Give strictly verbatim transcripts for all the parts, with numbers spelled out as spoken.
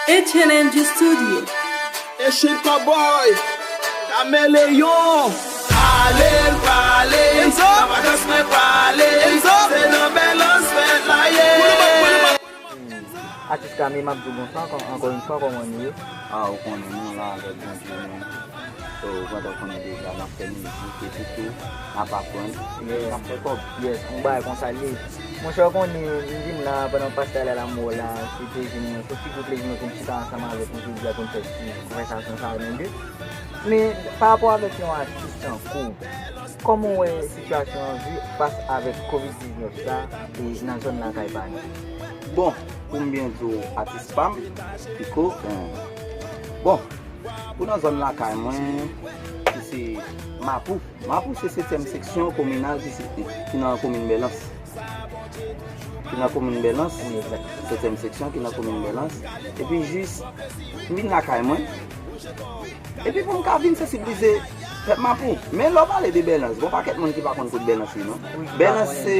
H and M G Studio. Echanj Cowboy, Kameleyon. Ale m pale, Enzo. Nan vakans mwen pale, Enzo. Se nan Bèlans fèt la ye. Atis Kami, m ap di w bonswa ankò, ankò yon fwa, kòman nou ye? Ah, ou konnen nou la avèk Bondye nou. So, ou gentan konnen deja, n ap fè mizik epi tou, n ap aprann, n ap fè kòb. Yes, yon bagay konsa l ye. Monchè, w konnen, m vin la pandan pastè la, la m wè w la, se plezi mwen, se yon ti gwo plezi mwen pou m chita ansanm avèk ou jodi a pou n fè ti konvèsasyon sa a nou de. Men, pa rapò avèk yon atis tankou w, kòman w wè sitiyasyon an vi fas avèk kovid diznèf sa, e nan zòn lakay pa nou? Bon, pou m byen di w, atis pa m, Pico, eh, bon, pou nan zòn lakay mwen, ki se Mapou. Mapou se setyèm seksyon kominal ki se, ki nan komin Bèlans. Ki nan komin Bèlans. Wi, egzakteman. Setyèm seksyon ki nan komin Bèlans. Epi jis, m vin lakay mwen. Epi pou m ka vin sansibilize pèp Mapou. Men lè w pale de Bèlans, gen yon pakèt moun ki pa konn kot Bèlans ye, non. Wi, ki pa konnen. Bèlans se,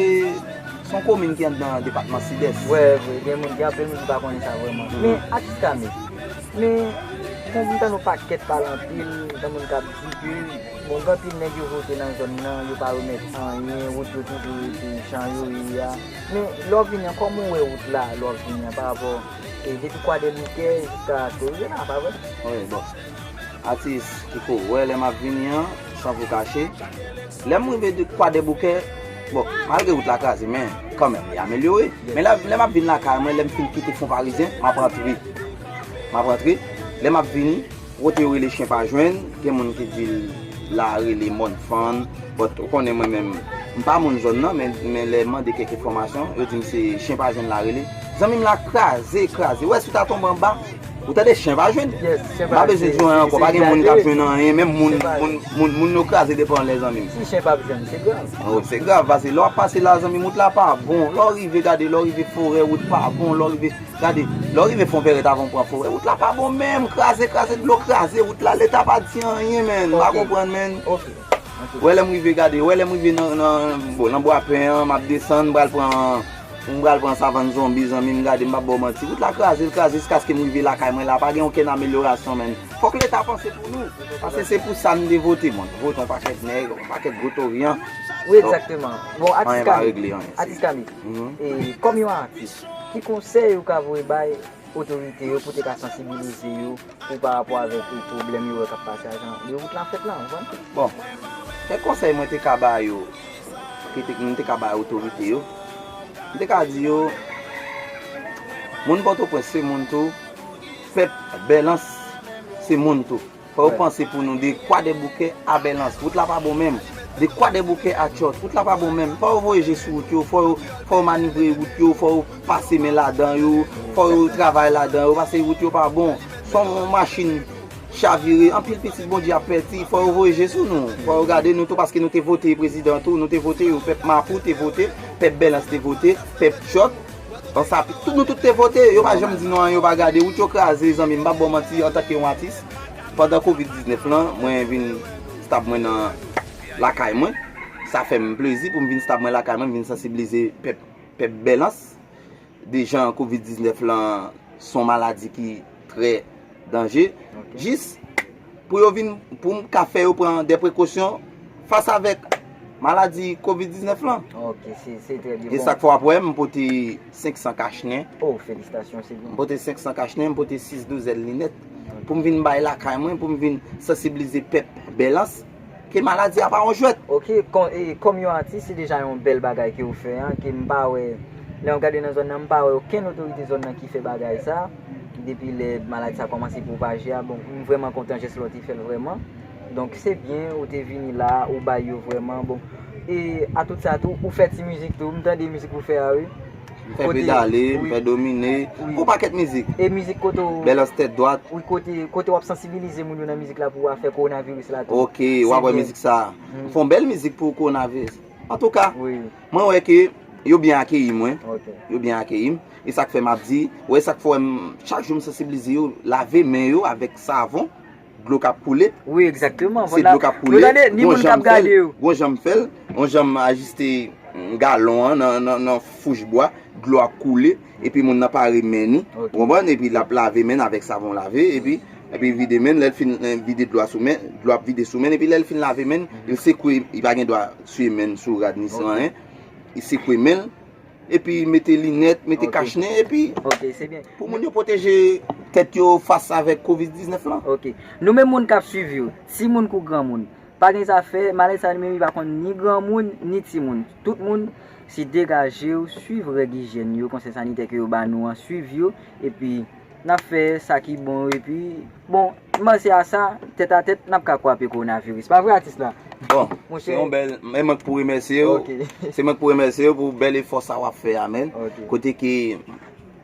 se yon komin ki anndan depatman Sidès. Vre, vre, gen moun, gen anpil moun ki pa konnen sa vrèman. Mhm. Men, atis Kami, men, pou m tann yon pakèt pale anpil, gen moun k ap di ke, bon, gen anpil nèg yo vote nan zòn nan, yo pa remèt anyen, wout yo toujou rete jan yo ye a. Men, lè w vini an, kòman w wè wout la, lè w vini an, pa rapò, e, depi Kwadèboukè jiska Torivyèna, pa vre? Wi, bon. Atis Pico, w wè lè m ap vini an, san vou kache. Lè m rive de Kwadèboukè, bon, malgre wout la kraze, men kanmenm, li amelyore. Men lè, lè m ap vin lakay mwen, lè m fin kite Fon Parizyen, m ap rantre. M ap rantre. Lè m ap vini, kote yo rele Chen Pa Jwenn, gen moun ki di l la rele Mòn Fann, but ou konnen mwen menm, m pa moun zòn nan, men, men lè m mande kèk enfòmasyon, yo di m se Chen Pa Jwenn la rele. Zanmi m la kraze, kraze. Ou wè si w ta tonbe anba, ou tande Chen Pa Jwenn. Yes, Chen Pa Jwenn. M pa bezwen di w anyen ankò, pa gen moun k ap jwenn anyen, menm moun, moun, moun, moun yo kraze depi anlè, zanmi m. Si Chen Pa Jwenn, se grav. Oh, se grav, paske lè w ap pase la, zanmi m, wout la pa bon. Lè w rive, gade, lè w rive Forè, wout pa bon, lè w rive Gade, lè w rive Fon Pèrèt avan w pran Forè, wout la pa bon menm, kraze, kraze, dlo kraze wout la, Leta pa di anyen, menn. M pa konprann, menn. Ok. Wè lè m rive, gade, wè lè m rive nan, nan, bon, nan Bwapen an, m ap desann, m pral pran, m pral pran Savann Zonbi, zanmi m, gade, m p ap ba w manti. Wout la kraze, l kraze, jiskaske m rive lakay mwen la, pa gen okenn amelyorasyon, menn. Fòk Leta panse pou nou, paske se pou sa n te vote, bon, n vote yon pakèt nèg, yon pakèt gwo toryan. Wi, egzakteman. Bon, atis Kami, atis Kami, e, kòm yon atis, ki konsèy ou ka voye bay otorite yo pou te ka sansibilize yo pou pa rapò avèk, e, pwoblèm yo wè k ap pase a jan de wout la fèt la, ou konprann? Bon, kèk konsèy mwen te ka ba yo, ki te, mwen te ka ba otorite yo, mwen te ka di yo, moun Pòtoprens se moun tou, pèp Bèlans se moun tou. Fò yo panse pou nou de Kwadèboukè a Bèlans. Wout la pa bon menm. De Kwadèboukè a Church. Wout la pa bon menm. Fò yo voye je sou wout yo. Fò yo, fò yo manivre wout yo. Fò yo pase men ladan yo. Fò yo travay ladan yo. Paske wout yo pa bon. Fò yon machin chavire. Anpil pitit Bondye ap pèdi. Fò yo voye je sou nou. Fò yo gade nou tou paske nou te vote prezidan tou. Nou te vote yo. Pèp Mapou te vote. Pèp Bèlans te vote. Pèp Church. Ansapi, tout, nou tout te vote, yo pa janm di nou anyen, yo pa gade, wout yo kraze, zanmi m, m p ap ba w manti, antanke yon atis, pandan kovid diznèf lan, mwen vin stab mwen nan lakay mwen, sa fè m plezi pou m vin stab mwen lakay mwen, m vin sansibilize pèp, pèp Bèlans, de jan kovid diznèf lan se yon maladi ki trè danje. Ok. Jis pou yo vin, pou m ka fè yo pran de prekosyon fas avèk maladi kovid diznèf lan. Ok, se, se trè byen. E sa k fè w ap wè m pote senk san kach nen. Oh, felisitasyon, se byen. M pote senk san kach nen, m pote sis douzèn linèt. Ok. Pou m vin bay lakay mwen, pou m vin sansibilize pèp Bèlans ke maladi a pa yon jwèt. Ok, kò-, e, kòm yon atis, se deja yon bèl bagay ke w fè an, ke m pa wè, lè m gade nan zòn nan, m pa wè okenn otorite zòn nan ki fè bagay sa, depi lè maladi sa kòmanse pwopaje a. Bon, m vrèman kontan jès la w te fè l vrèman. Donk, se byen, ou te vini la, ou bay yo vrèman. Bon, e a tout sa tou, ou fè ti mizik tou, m tande mizik ou fè a, wi. M fè Pedale, m fè Domine, yon pakèt mizik. E mizik kote w, Bèlans tèt dwat. Wi, kote, kote w ap sansibilize moun yo nan mizik la pou afè kowonaviris la tou. Ok, w ap wè mizik sa. M fè yon bèl mizik pou kowonaviris. Antouka, mwen wè ke yo byen akeyi mwen. Ok. Yo byen akeyi m. E sa k fè m ap di, ou wè sa k fè m, chak jou m sansibilize yo, lave men yo avèk savon. Dlo k ap koule. Wi, egzakteman. Se dlo k ap koule. Gon jan m fè l, gon jan m fè l, gon jan m ajiste, mm, galon an nan, nan, nan fouch bwa. dlo a koule, epi moun nan pare men ni, ou konprann, epi l ap lave men n avèk savon lave, epi, epi vide men, lè l fin, eh, vide dlo a sou men, dlo ap vide sou men, epi lè l fin lave men, l sekwe, li pa gen dwa siye men sou rad ni san anyen, li sekwe men l, epi mete linèt, mete kachnen, epi pou moun yo pwoteje tèt yo fas avèk kovid diznèf lan. Ok. Nou menm moun k ap swiv yo, timoun kou granmoun, pa gen zafè, malèz sa li menm li pa konn ni granmoun, ni timoun. Tout moun, si degaje w, swiv règ ijyèn yo, konsèy sanitè ke yo ba nou an, swiv yo, epi n ap fè sa ki bon, epi, bon, m panse a sa, tèt a tèt, n ap ka kwape kowonaviris. Pa vre, atis la? Bon, se yon bèl, men mwen k pou remèsye w. Se mwen k pou remèsye w pou bèl efò sa w ap fè a, men. Kote ke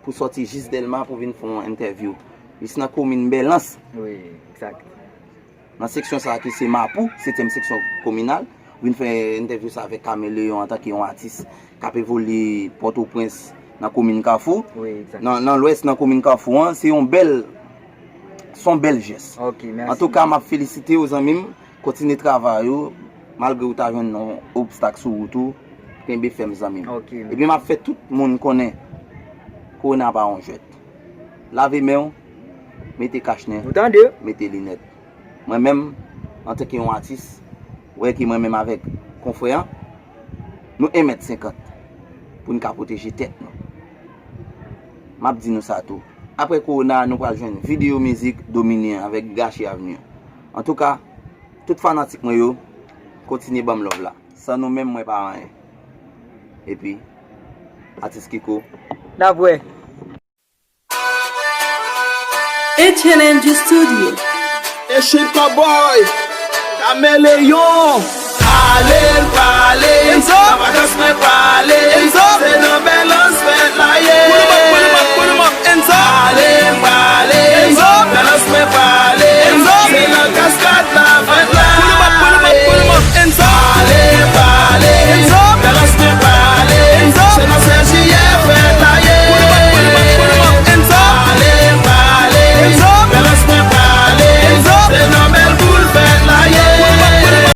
pou sòti jis Dèlma pou vin fè yon entèvyou. Jis nan komin Bèlans. Wi, egzak. Nan seksyon sa a ki se Mapou, setyèm seksyon kominal. Vin fè entèvyou sa avèk Kameleyon antanke yon atis k ap evolye Pòtoprens nan komin Kafou. Wi, egzak. Nan, nan Lwès, nan komin Kafou an, se yon bèl, se yon bèl jès. Ok, mèsi. Antouka, m ap felisite w, zanmi m. Kontinye travay ou, malgre ou ta jwenn yon obstak sou wout ou, kenbe fèm, zanmi m. Ok, mèsi. Epi m ap fè tout moun konnen, kowona pa yon jwèt. Lave men w, mete kachnen, mete linèt. Mwen menm, antanke yon atis, ou wè ke mwen menm avèk konfrè an, nou en mèt senkant pou n ka pwoteje tèt nou. M ap di nou sa tou. Apre kowona, nou pral jwenn videyo mizik Domine avèk Gachi Avenue. Antouka, tout fanatik mwen yo, kontinye ban m love la. San nou menm, mwen pa anyen. Epi, atis Kiko. N ap wè. H L M G Studio. Echin Cowboy, Kameleyon. Ale, pale, Enzo. Nan vakans mwen pale, Enzo. Se nan Bèlans fèt la ye.